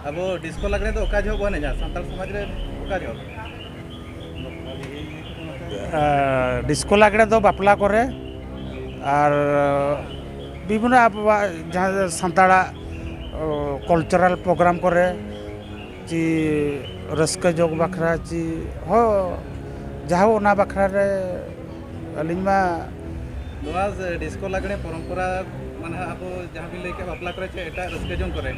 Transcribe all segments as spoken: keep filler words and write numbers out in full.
ᱟᱵᱚ ᱰᱤᱥᱠᱳ ᱞᱟᱜᱽᱲᱮ ᱫᱚ ᱚᱠᱟ ᱡᱚᱦᱚᱜ ᱵᱚᱱ ᱮᱱᱮᱡᱟ ᱥᱟᱱᱛᱟᱲ ᱥᱚᱢᱟᱡᱽ ᱨᱮ? ᱚᱠᱟ ᱡᱚᱦᱚᱜ? ᱟᱨ ᱰᱤᱥᱠᱳ ᱞᱟᱜᱽᱲᱮ ᱫᱚ ᱵᱟᱯᱞᱟ ᱠᱚᱨᱮ, ᱟᱨ ᱵᱤᱵᱷᱤᱱᱱᱚ ᱟᱵᱚᱣᱟᱜ ᱡᱟᱦᱟᱸ ᱥᱟᱱᱛᱟᱲᱟᱜ ᱠᱟᱞᱪᱟᱨᱟᱞ ᱯᱨᱳᱜᱨᱟᱢ ᱠᱚᱨᱮ, ᱪᱮ ᱨᱟᱹᱥᱠᱟᱹ ᱡᱚᱝ ᱵᱟᱠᱷᱨᱟ, ᱪᱮ ᱦᱚᱸ ᱡᱟᱦᱟᱸ ᱚᱱᱟ ᱵᱟᱠᱷᱨᱟ ᱨᱮ ᱟᱹᱞᱤᱧ ᱢᱟ ᱱᱚᱣᱟ ᱰᱤᱥᱠᱳ ᱞᱟᱜᱽᱲᱮ ᱯᱚᱨᱚᱢᱯᱚᱨᱟ, ᱢᱟᱱᱮ ᱟᱵᱚ ᱡᱟᱦᱟᱸ ᱵᱤᱱ ᱞᱟᱹᱭ ᱠᱮᱫ ᱵᱟᱯᱞᱟ ᱠᱚᱨᱮ ᱪᱮ ᱮᱴᱟᱜ ᱨᱟᱹᱥᱠᱟᱹ ᱡᱚᱝ ᱠᱚᱨᱮ,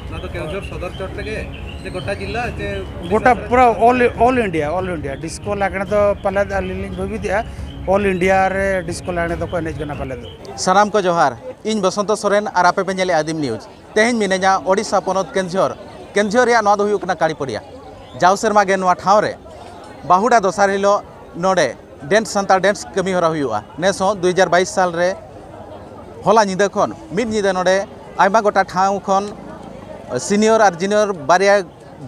ᱱᱚᱣᱟ ᱫᱚ ᱠᱮᱣᱚᱱᱡᱷᱚᱨ ᱥᱚᱫᱚᱨ ᱪᱚᱴ ᱨᱮᱜᱮ ᱥᱮ ᱜᱚᱴᱟ ᱡᱤᱞᱟ ᱥᱮ ᱩᱲᱤᱥᱥᱟ ᱜᱚᱴᱟ ᱠᱚᱨᱮ? ᱯᱩᱨᱟᱹ all all India, all India disco ᱞᱟᱜᱽᱲᱮ ᱫᱚ ᱯᱟᱞᱮᱫ ᱟᱹᱞᱤᱧ ᱞᱤᱧ ᱵᱷᱟᱹᱵᱤᱛᱮᱜᱼᱟ, ᱚᱞ ᱤᱱᱰᱤᱭᱟ ᱨᱮ ᱰᱤᱥᱠᱳ ᱞᱟᱜᱽᱲᱮ ᱫᱚᱠᱚ ᱮᱱᱮᱡ ᱠᱟᱱᱟ ᱯᱟᱞᱮᱫ᱾ ᱥᱟᱱᱟᱢ ᱠᱚ ᱡᱚᱦᱟᱨ, ᱤᱧ ᱵᱚᱥᱚᱱᱛᱚ ᱥᱚᱨᱮᱱ ᱟᱨ ᱟᱯᱮ ᱯᱮ ᱧᱮᱞᱮᱫᱼᱟ ᱟᱹᱫᱤᱢ ᱱᱤᱭᱩᱡᱽ᱾ ᱛᱮᱦᱮᱧ ᱢᱤᱱᱟᱹᱧᱟ ᱳᱰᱤᱥᱟ ᱯᱚᱱᱚᱛ ᱠᱮᱱᱡᱷᱚᱨ᱾ ᱠᱮᱱᱡᱷᱚᱨ ᱨᱮᱭᱟᱜ ᱱᱚᱣᱟ ᱫᱚ ᱦᱩᱭᱩᱜ ᱠᱟᱱᱟ ᱠᱟᱲᱤᱯᱚᱲᱤᱭᱟ᱾ ᱡᱟᱣ ᱥᱮᱨᱢᱟ ᱜᱮ ᱱᱚᱣᱟ ᱴᱷᱟᱶ ᱨᱮ ᱵᱟᱹᱦᱩᱰᱟ ᱫᱚᱥᱟᱨ ᱦᱤᱞᱳᱜ ᱱᱚᱰᱮ ᱰᱮᱱᱥ, ᱥᱟᱱᱛᱟᱲ ᱰᱮᱱᱥ ᱠᱟᱹᱢᱤ ᱦᱚᱨᱟ ᱦᱩᱭᱩᱜᱼᱟ᱾ ᱱᱮᱥ ᱦᱚᱸ ᱫᱩ ᱦᱟᱡᱟᱨ ᱵᱟᱭᱤᱥ ᱥᱟᱞ ᱨᱮ ᱦᱚᱞᱟ ᱧᱤᱫᱟᱹ ᱠᱷᱚᱱ ᱢᱤᱫ ᱧᱤᱫᱟᱹ ᱱᱚᱰᱮ ᱟᱭᱢᱟ ᱜᱚᱴᱟ ᱴᱷᱟᱶ ᱠᱷᱚᱱ ᱥᱤᱱᱤᱭᱚᱨ ᱟᱨ ᱡᱩᱱᱤᱭᱚᱨ ᱵᱟᱨᱭᱟ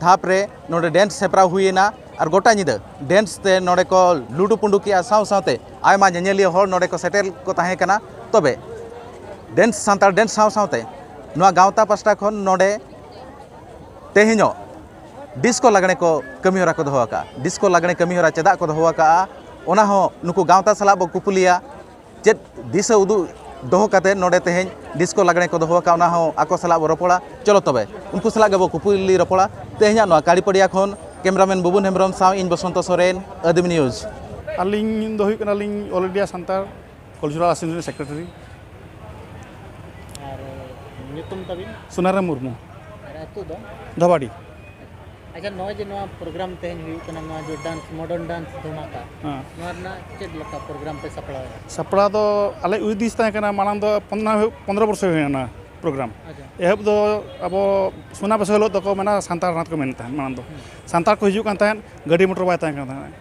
ᱫᱷᱟᱯ ᱨᱮ ᱱᱚᱰᱮ ᱰᱮᱱᱥ ᱦᱮᱯᱨᱟᱣ ᱦᱩᱭᱮᱱᱟ ᱟᱨ ᱜᱚᱴᱟ ᱧᱤᱫᱟᱹ ᱰᱮᱱᱥ ᱛᱮ ᱱᱚᱰᱮ ᱠᱚ ᱞᱩᱰᱩ ᱯᱩᱰᱩ ᱠᱮᱜᱼᱟ᱾ ᱥᱟᱶ ᱥᱟᱶᱛᱮ ᱟᱭᱢᱟ ᱧᱮᱧᱮᱞᱤᱭᱟᱹ ᱦᱚᱲ ᱱᱚᱰᱮ ᱠᱚ ᱥᱮᱴᱮᱨ ᱠᱚ ᱛᱟᱦᱮᱸ ᱠᱟᱱᱟ᱾ ᱛᱚᱵᱮ ᱰᱮᱱᱥ, ᱥᱟᱱᱛᱟᱲ ᱰᱮᱱᱥ ᱥᱟᱶ ᱥᱟᱶᱛᱮ ᱱᱚᱣᱟ ᱜᱟᱶᱛᱟ ᱯᱟᱥᱴᱟ ᱠᱷᱚᱱ ᱱᱚᱰᱮ ᱛᱮᱦᱮᱧᱚᱜ ᱰᱤᱥᱠᱳ ᱞᱟᱜᱽᱬᱮ ᱠᱚ ᱠᱟᱹᱢᱤ ᱦᱚᱨᱟ ᱠᱚ ᱫᱚᱦᱚ ᱟᱠᱟᱫᱼᱟ᱾ ᱰᱤᱥᱠᱳ ᱞᱟᱜᱽᱬᱮ ᱠᱟᱹᱢᱤ ᱦᱚᱨᱟ ᱪᱮᱫᱟᱜ ᱠᱚ ᱫᱚᱦᱚ ᱟᱠᱟᱫᱼᱟ, ᱚᱱᱟ ᱦᱚᱸ ᱱᱩᱠᱩ ᱜᱟᱶᱛᱟ ᱥᱟᱞᱟᱜ ᱵᱚ ᱠᱩᱯᱩᱞᱤᱭᱟ᱾ ᱪᱮᱫ ᱫᱤᱥᱟᱹ ᱩᱫᱩᱜ ᱫᱚᱦᱚ ᱠᱟᱛᱮ ᱱᱚᱰᱮ ᱛᱮᱦᱮᱧ ᱰᱤᱥᱠᱳ ᱞᱟᱜᱽᱬᱮ ᱠᱚ ᱫᱚᱦᱚ ᱟᱠᱟᱫᱼᱟ, ᱚᱱᱟ ᱦᱚᱸ ᱟᱠᱚ ᱥᱟᱞᱟᱜ ᱵᱚ ᱨᱚᱯᱚᱲᱟ᱾ ᱪᱚᱞᱚ ᱛᱚᱵᱮ, ᱩᱱᱠᱩ ᱥᱟᱞᱟᱜ ᱜᱮᱵᱚ ᱠᱩᱯᱩᱞᱤ ᱨᱚᱯᱚᱲᱟ᱾ ᱛᱮᱦᱮᱧᱟᱜ ᱱᱚᱣᱟ ᱠᱟᱲᱤᱯᱚᱲᱤᱭᱟ ᱠᱷᱚᱱ ᱠᱮᱢᱮᱨᱟᱢᱮᱱ ᱵᱩᱵᱩᱱ ᱦᱮᱢᱵᱨᱚᱢ ᱥᱟᱶ ᱤᱧ ᱵᱚᱥᱚᱱᱛᱚ ᱥᱚᱨᱮᱱ, ᱟᱹᱫᱤᱢ ᱱᱤᱭᱩᱡᱽ᱾ ᱟᱹᱞᱤᱧ ᱫᱚ ᱦᱩᱭᱩᱜ ᱠᱟᱱᱟᱞᱤᱧ all India Santal cultural association ᱨᱮᱱ ᱥᱮᱠᱨᱮᱴᱟᱨᱤ᱾ ᱟᱨ ᱧᱩᱛᱩᱢ ᱛᱟᱵᱤᱱ? ᱥᱩᱱᱟᱨᱟᱢ ᱢᱩᱨᱢᱩ᱾ ᱟᱨ ᱟᱹᱛᱩ ᱫᱚ? ᱫᱷᱟᱵᱟᱰᱤ᱾ ᱟᱪᱪᱷᱟ, ᱱᱚᱜᱼᱚᱭ ᱡᱮ ᱱᱚᱣᱟ ᱯᱨᱳᱜᱨᱟᱢ ᱛᱮᱦᱮᱧ ᱦᱩᱭᱩᱜ ᱠᱟᱱᱟ, ᱱᱚᱣᱟ ᱡᱮ ᱰᱟᱱᱥ, ᱢᱚᱰᱟᱨᱱ ᱰᱟᱱᱥ ᱫᱷᱟᱢᱟᱠᱟ, ᱦᱮᱸ᱾ ᱱᱚᱣᱟ ᱨᱮᱱᱟᱜ ᱪᱮᱫ ᱞᱮᱠᱟ ᱯᱨᱳᱜᱨᱟᱢ ᱯᱮ ᱥᱟᱯᱲᱟᱣᱮᱫᱟ? ᱥᱟᱯᱲᱟᱣ ᱫᱚ ᱟᱞᱮ ᱩᱫᱤᱥ ᱛᱟᱦᱮᱸ ᱠᱟᱱᱟ, ᱢᱟᱲᱟᱝ ᱫᱚ ᱯᱚᱱᱫᱽᱨᱚ, ᱯᱚᱱᱫᱽᱨᱚ ᱵᱚᱪᱷᱚᱨ ᱦᱩᱭᱱᱟ ᱯᱨᱳᱜᱨᱟᱢ᱾ ᱟᱪᱪᱷᱟ᱾ ᱮᱦᱚᱵ ᱫᱚ ᱟᱵᱚ ᱥᱚᱱᱟ ᱵᱮᱥᱚ ᱦᱤᱞᱳᱜ ᱫᱚᱠᱚ ᱢᱮᱱᱟ ᱥᱟᱱᱛᱟᱲ ᱨᱟᱛ ᱠᱚ ᱢᱮᱱᱮᱫ ᱛᱟᱦᱮᱸᱫ ᱢᱟᱲᱟᱝ ᱫᱚ᱾ ᱦᱩᱸ᱾ ᱥᱟᱱᱛᱟᱲ ᱠᱚ ᱦᱤᱡᱩᱜ ᱠᱟᱱ ᱛᱟᱦᱮᱸᱫ, ᱜᱟᱹᱰᱤ ᱢᱚᱴᱚᱨ ᱵᱟᱭ ᱛᱟᱦᱮᱸ ᱠᱟᱱ ᱛᱟᱦᱮᱸᱫ᱾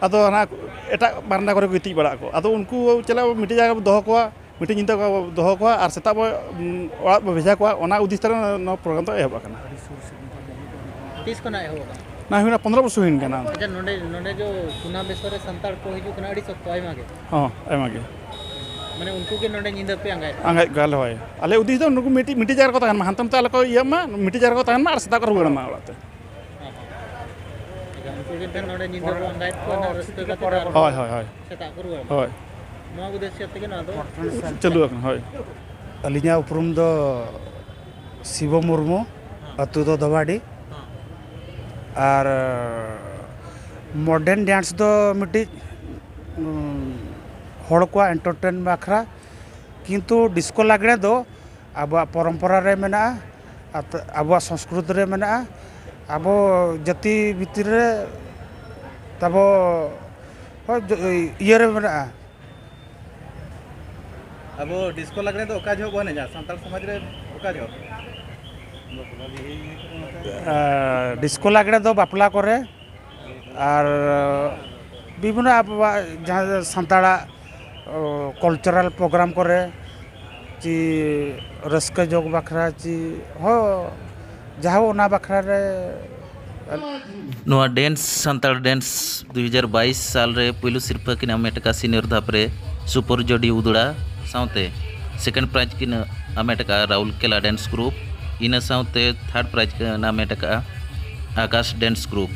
ᱟᱫᱚ ᱚᱱᱟ ᱮᱴᱟᱜ ᱵᱟᱨᱟᱱᱫᱟ ᱠᱚᱨᱮ ᱠᱚ ᱜᱤᱛᱤᱡ ᱵᱟᱲᱟᱜ ᱟᱠᱚ᱾ ᱟᱫᱚ ᱩᱱᱠᱩ ᱪᱟᱞᱟᱜ ᱢᱤᱫᱴᱮᱡ ᱡᱟᱭᱜᱟ ᱵᱚ ᱫᱚᱦᱚ ᱠᱚᱣᱟ, ᱢᱤᱫᱴᱮᱡ ᱧᱤᱫᱟᱹ ᱠᱚ ᱫᱚᱦᱚ ᱠᱚᱣᱟ ᱟᱨ ᱥᱮᱛᱟᱜ ᱵᱚ, ᱩᱸ, ᱚᱲᱟᱜ ᱵᱚ ᱵᱷᱮᱡᱟ ᱠᱚᱣᱟ᱾ ᱚᱱᱟ ᱩᱫᱤᱥ ᱛᱮ ᱱᱚᱣᱟ ᱯᱨᱳᱜᱨᱟᱢ ᱫᱚ ᱮᱦᱚᱵ ᱟᱠᱟᱱᱟ᱾ ᱛᱤᱥ ᱠᱷᱚᱱᱟᱜ ᱮᱦᱚᱵ ᱟᱠᱟᱱᱟ? ᱱᱚᱣᱟ ᱦᱩᱭᱱᱟ ᱯᱚᱱᱫᱽᱨᱚ ᱵᱚᱪᱷᱚᱨ ᱦᱩᱭᱮᱱ ᱠᱟᱱᱟ᱾ ᱟᱪᱪᱷᱟ, ᱱᱚᱰᱮ, ᱱᱚᱰᱮ ᱡᱚ ᱥᱩᱱᱟ ᱵᱮᱥᱚ ᱨᱮ ᱥᱟᱱᱛᱟᱲ ᱠᱚ ᱦᱤᱡᱩᱜ ᱠᱟᱱᱟ ᱟᱹᱰᱤ ᱥᱚᱠᱛᱚ, ᱟᱭᱢᱟ ᱜᱮ᱾ ᱦᱚᱸ, ᱟᱭᱢᱟ ᱜᱮ᱾ ᱢᱟᱱᱮ ᱩᱱᱠᱩ ᱜᱮ ᱱᱚᱰᱮ ᱧᱤᱫᱟᱹ ᱯᱮ ᱟᱸᱜᱟᱭᱮᱫ ᱠᱚᱣᱟ? ᱟᱸᱜᱟᱭᱮᱫ ᱠᱚᱣᱟᱞᱮ, ᱦᱳᱭ᱾ ᱟᱞᱮ ᱩᱫᱤᱥ ᱫᱚ ᱱᱩᱠᱩ ᱢᱤᱫᱴᱤᱡ, ᱢᱤᱫᱴᱤᱡ ᱡᱟᱭᱜᱟ ᱨᱮᱠᱚ ᱛᱟᱦᱮᱱ ᱢᱟ, ᱦᱟᱱᱛᱮ ᱱᱟᱛᱮ ᱟᱞᱚ ᱠᱚ ᱤᱭᱟᱹᱜ ᱢᱟ, ᱢᱤᱫᱴᱤᱡ ᱡᱟᱭᱜᱟ ᱨᱮᱠᱚ ᱛᱟᱦᱮᱱ ᱢᱟ ᱟᱨ ᱥᱮᱛᱟᱜ ᱠᱚ ᱨᱩᱣᱟᱹᱲ ᱢᱟ ᱚᱲᱟᱜ ᱛᱮ᱾ ᱟᱪᱪᱷᱟ, ᱩᱱᱠᱩ ᱜᱮ ᱴᱷᱮᱱ ᱱᱚᱰᱮ ᱧᱤᱫᱟᱹ ᱵᱚ ᱟᱸᱜᱟᱭᱮᱫ ᱠᱚᱣᱟ, ᱚᱱᱟ ᱨᱟᱹᱥᱠᱟᱹ ᱠᱟᱛᱮ ᱟᱨ ᱦᱳᱭ, ᱦᱳᱭ, ᱦᱳᱭ᱾ ᱥᱮᱛᱟᱜ ᱠᱚ ᱨᱩᱣᱟᱹᱲ ᱢᱟ᱾ ᱦᱳᱭ᱾ ᱱᱚᱣᱟ ᱩᱫᱽᱫᱮᱥᱭᱚ ᱛᱮᱜᱮ ᱱᱚᱣᱟ ᱫᱚ ᱪᱟᱹᱞᱩ ᱟᱠᱟᱱᱟ, ᱦᱳᱭ᱾ ᱟᱹᱞᱤᱧᱟᱜ ᱩᱯᱨᱩᱢ ᱫᱚ ᱥᱤᱵᱚ ᱢᱩᱨᱢᱩ, ᱟᱹᱛᱩ ᱫᱚ ᱫᱚᱵᱟᱰᱤ᱾ ᱟᱨ modern dance ᱫᱚ ᱢᱤᱫᱴᱤᱡ, ᱩᱸ, ᱦᱚᱲ ᱠᱚᱣᱟᱜ entertain ᱵᱟᱠᱷᱨᱟ, ᱠᱤᱱᱛᱩ disco ᱞᱟᱜᱽᱲᱮ ᱫᱚ ᱟᱵᱚᱣᱟᱜ ᱯᱚᱨᱚᱢᱯᱚᱨᱟ ᱨᱮ ᱢᱮᱱᱟᱜᱼᱟ, ᱟᱛ-, ᱟᱵᱚᱣᱟᱜ ᱥᱚᱝᱥᱠᱨᱤᱛ ᱨᱮ ᱢᱮᱱᱟᱜᱼᱟ, ᱟᱵᱚ ᱡᱟᱹᱛᱤ ᱵᱷᱤᱛᱤᱨ ᱨᱮ ᱛᱟᱵᱚ, ᱦᱳᱭ, ᱡᱚ-, ᱤᱭᱟᱹ ᱨᱮ ᱢᱮᱱᱟᱜᱼᱟ᱾ ᱟᱵᱚ disco ᱞᱟᱜᱽᱲᱮ ᱫᱚ ᱚᱠᱟ ᱡᱚᱦᱚᱜ ᱵᱚᱱ ᱮᱱᱮᱡᱟ ᱥᱟᱱᱛᱟᱲ ᱥᱚᱢᱟᱡᱽ ᱨᱮ? ᱚᱠᱟ ᱡᱚᱦᱚᱜ? ᱟᱨ disco ᱞᱟᱜᱽᱲᱮ ᱫᱚ ᱵᱟᱯᱞᱟ ᱠᱚᱨᱮ, ᱟᱨ ᱵᱤᱵᱷᱤᱱᱱᱚ ᱟᱵᱚᱣᱟᱜ ᱡᱟᱦᱟᱸ ᱥᱟᱱᱛᱟᱲᱟᱜ, ᱚ, cultural program ᱠᱚᱨᱮ, ᱪᱤ ᱨᱟᱹᱥᱠᱟᱹ ᱡᱚᱝ ᱵᱟᱠᱷᱨᱟ, ᱪᱤ ᱦᱚᱸ ᱡᱟᱦᱟᱸ ᱚᱱᱟ ᱵᱟᱠᱷᱨᱟ ᱨᱮ᱾ ᱱᱚᱣᱟ dance, ᱥᱟᱱᱛᱟᱲ dance ᱫᱩ ᱦᱟᱡᱟᱨ ᱵᱟᱭᱤᱥ ᱥᱟᱞ ᱨᱮ ᱯᱩᱭᱞᱩ ᱥᱤᱨᱯᱷᱟᱹ ᱠᱤᱱ ᱦᱟᱢᱮᱴ ᱟᱠᱟᱫ senior ᱫᱷᱟᱯ ᱨᱮ ᱥᱩᱯᱚᱨ ᱡᱳᱰᱤ ᱩᱫᱽᱲᱟ ᱥᱟᱶᱛᱮ second prize ᱠᱤᱱ ᱦᱟᱢᱮᱴ ᱟᱠᱟᱫ ᱨᱟᱦᱩᱞ ᱠᱮᱞᱟ dance group᱾ ᱤᱱᱟᱹ ᱥᱟᱶᱛᱮ third prize ᱠᱤᱱ ᱦᱟᱢᱮᱴ ᱟᱠᱟᱫᱼᱟ ᱟᱠᱟᱥ dance group᱾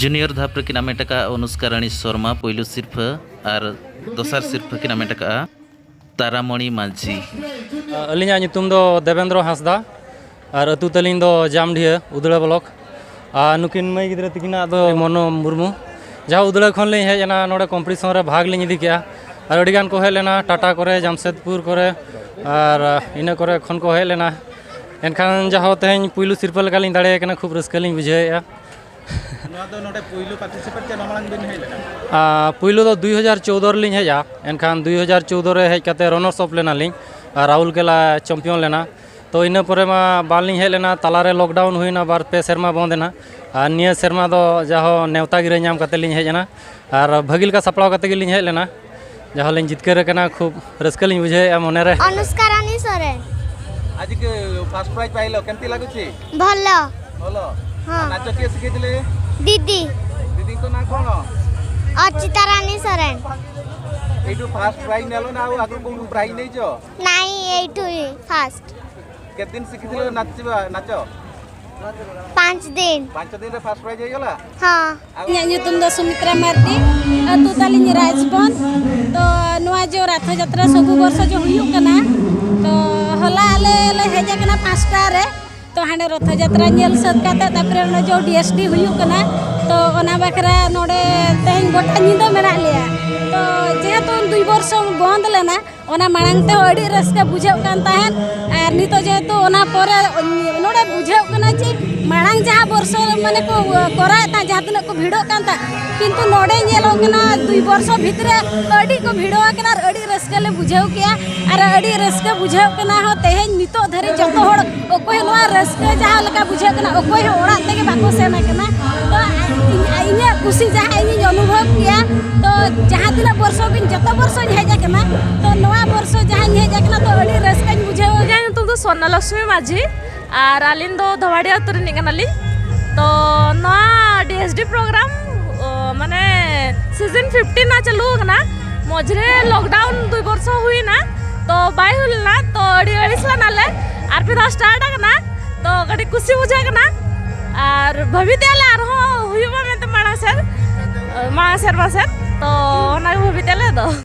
Junior ᱫᱷᱟᱯ ᱨᱮᱠᱤᱱ ᱦᱟᱢᱮᱴ ᱟᱠᱟᱫᱼᱟ ᱚᱱᱩᱥᱠᱟ ᱨᱟᱱᱤ ᱥᱚᱨᱢᱟ ᱯᱩᱭᱞᱩ ᱥᱤᱨᱯᱷᱟᱹ ᱟᱨ ᱫᱚᱥᱟᱨ ᱥᱤᱨᱯᱷᱟᱹ ᱠᱤᱱ ᱦᱟᱢᱮᱴ ᱟᱠᱟᱫᱼᱟ ᱛᱟᱨᱟᱢᱚᱬᱤ ᱢᱟᱹᱡᱷᱤ᱾ ᱟᱹᱞᱤᱧᱟᱜ ᱧᱩᱛᱩᱢ ᱫᱚ ᱫᱮᱵᱮᱱᱫᱨᱚ ᱦᱟᱸᱥᱫᱟ ᱟᱨ ᱟᱹᱛᱩ ᱛᱟᱹᱞᱤᱧ ᱫᱚ ᱡᱟᱢᱰᱷᱤᱭᱟᱹ, ᱩᱫᱽᱲᱟ block᱾ ᱟᱨ ᱱᱩᱠᱤᱱ ᱢᱟᱹᱭ ᱜᱤᱫᱽᱨᱟᱹ ᱛᱤᱠᱤᱱᱟᱜ ᱫᱚ ᱢᱚᱱᱳ ᱢᱩᱨᱢᱩ᱾ ᱡᱟᱦᱟᱸ ᱩᱫᱽᱲᱟ ᱠᱷᱚᱱ ᱞᱤᱧ ᱦᱮᱡ ᱮᱱᱟ, ᱱᱚᱰᱮ competition ᱨᱮ ᱵᱷᱟᱜᱽ ᱞᱤᱧ ᱤᱫᱤ ᱠᱮᱜᱼᱟ᱾ ᱟᱨ ᱟᱹᱰᱤ ᱜᱟᱱ ᱠᱚ ᱦᱮᱡ ᱞᱮᱱᱟ, ᱴᱟᱴᱟ ᱠᱚᱨᱮ, ᱡᱟᱢᱥᱮᱫᱽᱯᱩᱨ ᱠᱚᱨᱮ, ᱟᱨ ᱤᱱᱟᱹ ᱠᱚᱨᱮ ᱠᱷᱚᱱ ᱠᱚ ᱦᱮᱡ ᱞᱮᱱᱟ᱾ ᱮᱱᱠᱷᱟᱱ ᱡᱟᱦᱟᱸ ᱛᱮᱦᱮᱧ ᱯᱩᱭᱞᱩ ᱥᱤᱨᱯᱟᱹ ᱞᱮᱠᱟᱞᱤᱧ ᱫᱟᱲᱮ ᱟᱠᱟᱱᱟ, ᱠᱷᱩᱵ ᱨᱟᱹᱥᱠᱟᱹ ᱞᱤᱧ ᱵᱩᱡᱷᱟᱹᱣᱮᱫᱼᱟ᱾ ᱱᱚᱣᱟ ᱫᱚ ᱱᱚᱰᱮ ᱯᱩᱭᱞᱩ participate ᱪᱮ ᱱᱚᱣᱟ ᱢᱟᱲᱟᱝ ᱵᱤᱱ ᱦᱮᱡ ᱞᱮᱱᱟ? ᱟᱨ ᱯᱩᱭᱞᱩ ᱫᱚ ᱫᱩᱭ ᱦᱟᱡᱟᱨ ᱪᱳᱫᱽᱫᱳ ᱨᱮᱞᱤᱧ ᱦᱮᱡᱼᱟ, ᱮᱱᱠᱷᱟᱱ ᱫᱩᱭ ᱦᱟᱡᱟᱨ ᱪᱳᱫᱽᱫᱳ ᱨᱮ ᱦᱮᱡ ᱠᱟᱛᱮ runners up ᱞᱮᱱᱟᱞᱤᱧ ᱟᱨ ᱨᱟᱦᱩᱞ ᱠᱮᱞᱟ champion ᱞᱮᱱᱟ᱾ ᱛᱚ ᱤᱱᱟᱹ ᱯᱚᱨᱮ ᱢᱟ ᱵᱟᱝᱞᱤᱧ ᱦᱮᱡ ᱞᱮᱱᱟ, ᱛᱟᱞᱟᱨᱮ lockdown ᱦᱩᱭᱱᱟ, ᱵᱟᱨ ᱯᱮ ᱥᱮᱨᱢᱟ ᱵᱚᱱᱫ ᱮᱱᱟ᱾ ᱟᱨ ᱱᱤᱭᱟᱹ ᱥᱮᱨᱢᱟ ᱫᱚ ᱡᱟᱦᱳ ᱱᱮᱣᱛᱟ ᱜᱤᱨᱟᱹ ᱧᱟᱢ ᱠᱟᱛᱮ ᱞᱤᱧ ᱦᱮᱡ ᱮᱱᱟ ᱟᱨ ᱵᱷᱟᱹᱜᱤ ᱞᱮᱠᱟ ᱥᱟᱯᱲᱟᱣ ᱠᱟᱛᱮ ᱜᱮᱞᱤᱧ ᱦᱮᱡ ᱞᱮᱱᱟ᱾ ᱡᱟᱦᱳ ᱞᱤᱧ ᱡᱤᱛᱠᱟᱹᱨ ᱟᱠᱟᱱᱟ, ᱠᱷᱩᱵ ᱨᱟᱹᱥᱠᱟᱹ ᱞᱤᱧ ᱵᱩᱡᱷᱟᱹᱣᱮᱫᱼᱟ ᱢᱚᱱᱮᱨᱮ᱾ ᱚᱱᱩᱥᱠᱟ ᱨᱟᱱᱤ ᱥᱚᱨᱮᱱ᱾ ଆଜି ଫାଷ୍ଟ ପ୍ରାଇଜ୍ ପାଇଲ, କେମିତି ଲାଗୁଛି? ଭଲ। ଭଲ। ହଁ। ନାଚ କିଏ ଶିଖେଇଥିଲେ? ଦିଦି। ଦିଦିଙ୍କ ନାଁ କ'ଣ? ଅର୍ଚ୍ଚିତା ରାନୀ ସରେନ। ଏଇଠୁ ଫାଷ୍ଟ ପ୍ରାଇଜ୍ ନେଲ ନା ଆଉ ଆଗରୁ କୋଉଠୁ ପ୍ରାଇଜ୍ ନେଇଛ? ନାଇଁ, ଏଇଠୁ ହିଁ ଫାଷ୍ଟ। କେତେ ଦିନ ଶିଖିଥିଲ ନାଚିବା, ନାଚ? ପାଞ୍ଚ ଦିନ। ପାଞ୍ଚ ଦିନରେ ଫାଷ୍ଟ ପ୍ରାଇଜ୍ ହେଇଗଲା? ᱦᱚᱸ᱾ ᱤᱧᱟᱹᱜ ᱧᱩᱛᱩᱢ ᱫᱚ ᱥᱩᱢᱤᱛᱨᱟ ᱢᱟᱨᱰᱤ, ᱟᱹᱛᱩ ᱛᱟᱹᱞᱤᱧ ᱨᱟᱡᱽᱵᱚᱱ᱾ ᱛᱚ, ᱱᱚᱣᱟ ᱡᱚ ᱨᱟᱛᱷᱚ ᱡᱟᱛᱨᱟ ᱥᱚᱵᱩ ᱵᱚᱨᱥᱚ ᱡᱚ ᱦᱩᱭᱩᱜ ᱠᱟᱱᱟ, ᱛᱚ, ᱦᱚᱞᱟ ᱟᱞᱮ ᱞᱮ ᱦᱮᱡ ᱟᱠᱟᱱᱟ ᱯᱟᱸᱪᱴᱟ ᱨᱮ᱾ ᱛᱚ, ᱦᱟᱸᱰᱮ ᱨᱟᱛᱷᱚ ᱡᱟᱛᱨᱟ ᱧᱮᱞ ᱥᱟᱹᱛ ᱠᱟᱛᱮ, ᱛᱟᱨᱯᱚᱨᱮ ᱚᱱᱟ ᱡᱚ ᱰᱤ ᱮᱥ ᱰᱤ ᱦᱩᱭᱩᱜ ᱠᱟᱱᱟ᱾ ᱛᱚ, ᱚᱱᱟ ᱵᱟᱠᱷᱨᱟ ᱱᱚᱰᱮ ᱛᱮᱦᱮᱧ ᱜᱚᱴᱟ ᱧᱤᱫᱟᱹ ᱢᱮᱱᱟᱜ ᱞᱮᱭᱟ᱾ ᱛᱚ, ᱡᱮᱦᱮᱛᱩ ᱫᱩᱭ ᱵᱚᱨᱥᱚ ᱵᱚᱱᱫ ᱞᱮᱱᱟ, ᱚᱱᱟ ᱢᱟᱲᱟᱝ ᱛᱮᱦᱚᱸ ᱟᱹᱰᱤ ᱨᱟᱹᱥᱠᱟᱹ ᱵᱩᱡᱷᱟᱹᱜ ᱠᱟᱱ ᱛᱟᱦᱮᱸᱫ, ᱟᱨ ᱱᱤᱛᱚᱜ ᱡᱮᱦᱮᱛᱩ ᱚᱱᱟ ᱯᱚᱨᱮ ᱱᱚᱰᱮ ᱵᱩᱡᱷᱟᱹᱜ ᱠᱟᱱᱟ ᱡᱮ ᱢᱟᱲᱟᱝ ᱡᱟᱦᱟᱸ ᱵᱚᱨᱥᱚ ᱢᱟᱱᱮ ᱠᱚ ᱠᱚᱨᱟᱣᱮᱫ ᱛᱟᱦᱮᱸᱫ, ᱡᱟᱦᱟᱸ ᱛᱤᱱᱟᱹᱜ ᱠᱚ ᱵᱷᱤᱲᱚᱜ ᱠᱟᱱ ᱛᱟᱦᱮᱸᱫ, ᱠᱤᱱᱛᱩ ᱱᱚᱰᱮ ᱧᱮᱞᱚᱜ ᱠᱟᱱᱟ ᱫᱩᱭ ᱵᱚᱨᱥᱚ ᱵᱷᱤᱛᱨᱤ ᱨᱮ ᱟᱹᱰᱤ ᱠᱚ ᱵᱷᱤᱲᱚᱜ ᱠᱟᱱᱟ ᱟᱨ ᱟᱹᱰᱤ ᱨᱟᱹᱥᱠᱟᱹ ᱞᱮ ᱵᱩᱡᱷᱟᱹᱣ ᱠᱮᱜᱼᱟ᱾ ᱟᱨ ᱟᱹᱰᱤ ᱨᱟᱹᱥᱠᱟᱹ ᱵᱩᱡᱷᱟᱹᱜ ᱠᱟᱱᱟ ᱦᱚᱸ, ᱛᱮᱦᱮᱧ ᱱᱤᱛᱚᱜ ᱫᱷᱟᱹᱨᱤᱡ ᱡᱚᱛᱚ ᱦᱚᱲ ᱚᱠᱚᱭ ᱱᱚᱣᱟ ᱨᱟᱹᱥᱠᱟᱹ ᱡᱟᱦᱟᱸ ᱞᱮᱠᱟ ᱵᱩᱡᱷᱟᱹᱜ ᱠᱟᱱᱟ, ᱚᱠᱚᱭ ᱦᱚᱸ ᱚᱲᱟᱜ ᱛᱮᱜᱮ ᱵᱟᱠᱚ ᱥᱮᱱ ᱟᱠᱟᱱᱟ᱾ ᱛᱚ ᱤᱧ-, ᱤᱧᱟᱹᱜ ᱠᱩᱥᱤ ᱡᱟᱦᱟᱸ ᱤᱧᱤᱧ ᱚᱱᱩᱵᱷᱚᱵ ᱠᱮᱜᱼᱟ, ᱛᱚ ᱡᱟᱦᱟᱸ ᱛᱤᱱᱟᱹᱜ ᱵᱚᱨᱥᱚ ᱜᱤᱧ, ᱡᱚᱛᱚ ᱵᱚᱨᱥᱚᱧ ᱦᱮᱡ ᱟᱠᱟᱱᱟ, ᱛᱚ ᱱᱚᱣᱟ ᱵᱚᱨᱥᱚ ᱡᱟᱦᱟᱸᱧ ᱦᱮᱡ ᱟᱠᱟᱱᱟ, ᱛᱚ ᱟᱹᱰᱤ ᱨᱟᱹᱥᱠᱟᱹᱧ ᱵᱩᱡᱷᱟᱹᱣ᱾ ᱤᱧᱟᱹᱜ ᱧᱩᱛᱩᱢ ᱫᱚ ᱥᱚᱨᱱᱟ ᱞᱚᱠᱥᱢᱤ ᱢᱟᱹᱡᱷᱤ ᱟᱨ ᱟᱹᱞᱤᱧ ᱫᱚ ᱫᱷᱚᱣᱟᱰᱤ ᱟᱹᱛᱩ ᱨᱤᱱᱤᱡ ᱠᱟᱱᱟᱞᱤᱧ᱾ ᱛᱚ ᱱᱚᱣᱟ ᱰᱤ ᱮᱥ ᱰᱤ ᱯᱨᱳᱜᱨᱟᱢ, ᱚ, ᱢᱟᱱᱮ ᱥᱤᱡᱤᱱ ᱯᱷᱤᱯᱴᱤᱱ ᱨᱮᱱᱟᱜ ᱪᱟᱹᱞᱩ ᱟᱠᱟᱱᱟ᱾ ᱢᱚᱡᱽᱨᱮ ᱞᱚᱠᱰᱟᱣᱩᱱ ᱫᱩᱭ ᱵᱚᱨᱥᱚ ᱦᱩᱭᱱᱟ, ᱛᱚ ᱵᱟᱭ ᱦᱩᱭ ᱞᱮᱱᱟ, ᱛᱚ ᱟᱹᱰᱤ ᱟᱹᱲᱤᱥ ᱞᱮᱱᱟᱞᱮ᱾ ᱟᱨ ᱯᱮ ᱫᱷᱟᱣ ᱥᱴᱟᱨᱴ ᱟᱠᱟᱱᱟ, ᱛᱚ ᱠᱟᱹᱴᱤᱡ ᱠᱩᱥᱤ ᱵᱩᱡᱷᱟᱹᱜ ᱠᱟᱱᱟ᱾ ᱟᱨ ᱵᱷᱟᱵᱤᱛᱮ ᱟᱞᱮ ᱟᱨᱦᱚᱸ ᱦᱩᱭᱩᱜ ᱢᱟ ᱢᱮᱱᱛᱮ ᱢᱟᱲᱟᱝ ᱥᱮᱫ, ᱢᱟᱲᱟᱝ ᱥᱮᱨᱢᱟ ᱥᱮᱫ, ᱛᱚ ᱚᱱᱟᱜᱮ ᱵᱷᱟᱵᱤᱛᱮ ᱟᱞᱮ ᱫᱚ᱾